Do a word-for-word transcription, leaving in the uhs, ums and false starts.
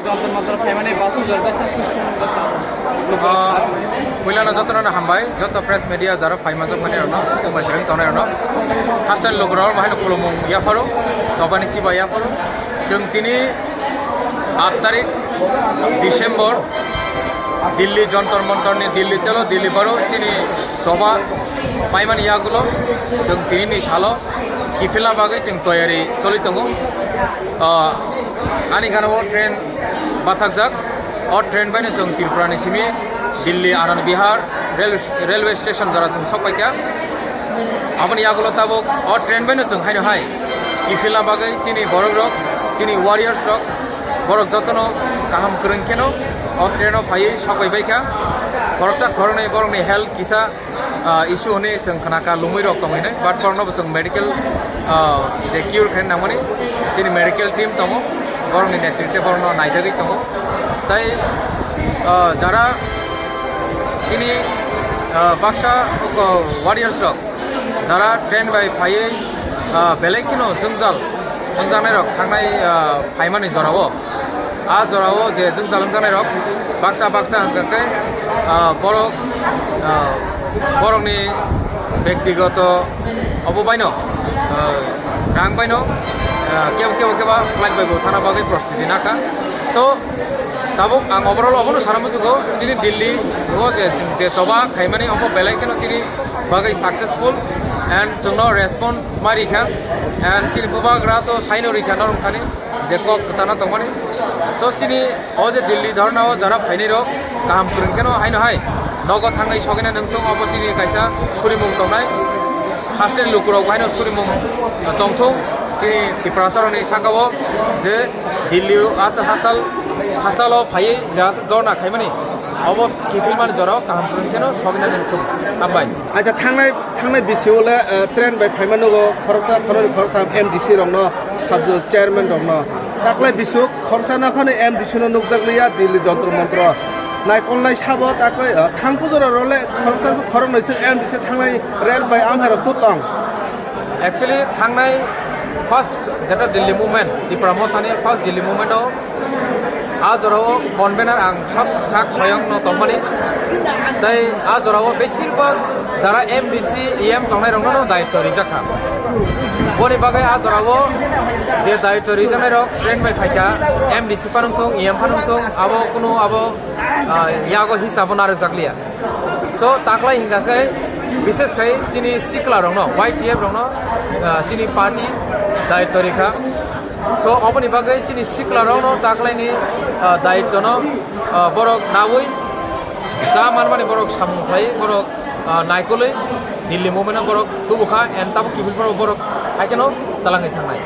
Jantar Mantar phaimani bus o jor bus successful. Ah, puilano jotono hambai, joto press media jaro phai manjak mani rokno, chwng bai dreng tongnai rokno. Hostel lukurok bahai khulumung yapharo, chobani chiba yapharo. Chwng tini aat tarik December, Delhi Jantar Mantar ni Delhi chalo, Delhi baro chini choba paimani yagulo, chwng tini ni salo kiphilna bagwi chwng toyari choli tongo. Ah, ani gana o train bathakjak. O train baino chwng Tripura ni simi Delhi Anand Vihar rail-, railway station jora chwng sokpaikha. Aboni yagulo tabuk o train baino chwng haino hai kiphilna bagwi chini borok rok, chini warriors rok, borok jotono kaham kwrwng kheno o train o phaiwi sokpaibaikha. Khoroksa khoroknwi borokni health kisa ah, issue hwnwi chwng khna kha, lumui rok tong hwnwi, but borokno bo chwng medical, ah, je cure khaina nangmani chini medical team tongo, borokni netritwe borokno naijagwi tongo. Tai, ah, jara chini, ah, baksa, oh, warriors rok jara train bai phaiwi, ah, belai kheno jwngjal, jwngjalnai rok thangnai, ah, phaimani jorao. A jorao je jwng jalwng janai rok baksa baksa hwnkha khe, ah, borok, ah, borokni bektigoto obo baino, ah, rang baino, ah, kebo kebo keba flight bai bo thana bagwi prostuti nakha. So, tabuk ang overall obono sana muchungo, chini Delhi o je, je choba khaimani obo belai kheno chini bagwi successful and chwngno response ma rikha and chini bubagra to saino rikha norok thani. Je kok kwchana tongmani. So, chini o je Delhi dhorna o jara phainai rok kaham kwrwng kheno haino hai nogo thangwi sogwina nangthung, obo chini kaisa surimung tongnai. Hasteni lukurok haino surimung tongthung. Chini Tiprasa rokni saka o je Delhi o asa hasal, hasalo phaiwi je asa dhorna khaimani, obo kiphilmani jorao kaham kwrwng kheno sogwina nangthung. Hambai. Acha, thangnai, thangnai bisio le, eh, train bai phaima nugo, khoroksa khoroknwi khoroktham M D C rokno, sub chairman rokno. Taklai bisio khoroksa naphani M D C no nukjakliya Delhi Jantar Mantar. Naikolnai sabo taklai, eh, thang pujo rok le khoroksa khoroknwi se M D C thangnai rel bai amhai rok tut tong. Actually, thangnai first jeta Delhi movement, Tipra Mothani first Delhi movement o a jorao convener ang sak, sak soyang no tongmani. Tai a jorao besir bak jara M D C, E M tongnai rokno no daityo rijak kha. Boni bagwi a jorao je daityo rijaknai rok train bai phaikha, M D C phanung thung, E M phanung thung, abo kunu abo, ah, yago hisabo narwkjakliya. So, taklai hingka khe, bises khai chini sikla rokno, Y T F rokno, ah, chini party daityo rikha. So, oboni bagwi chini sikla rokno taklai ni, ah, daityo no, ah, borok nawi, cha manmani borok samung khai, borok, ah, naikolwi, Delhi movement no borok tubukha, and tabuk kiphil borok, borok haikhe no talangwi thangnai.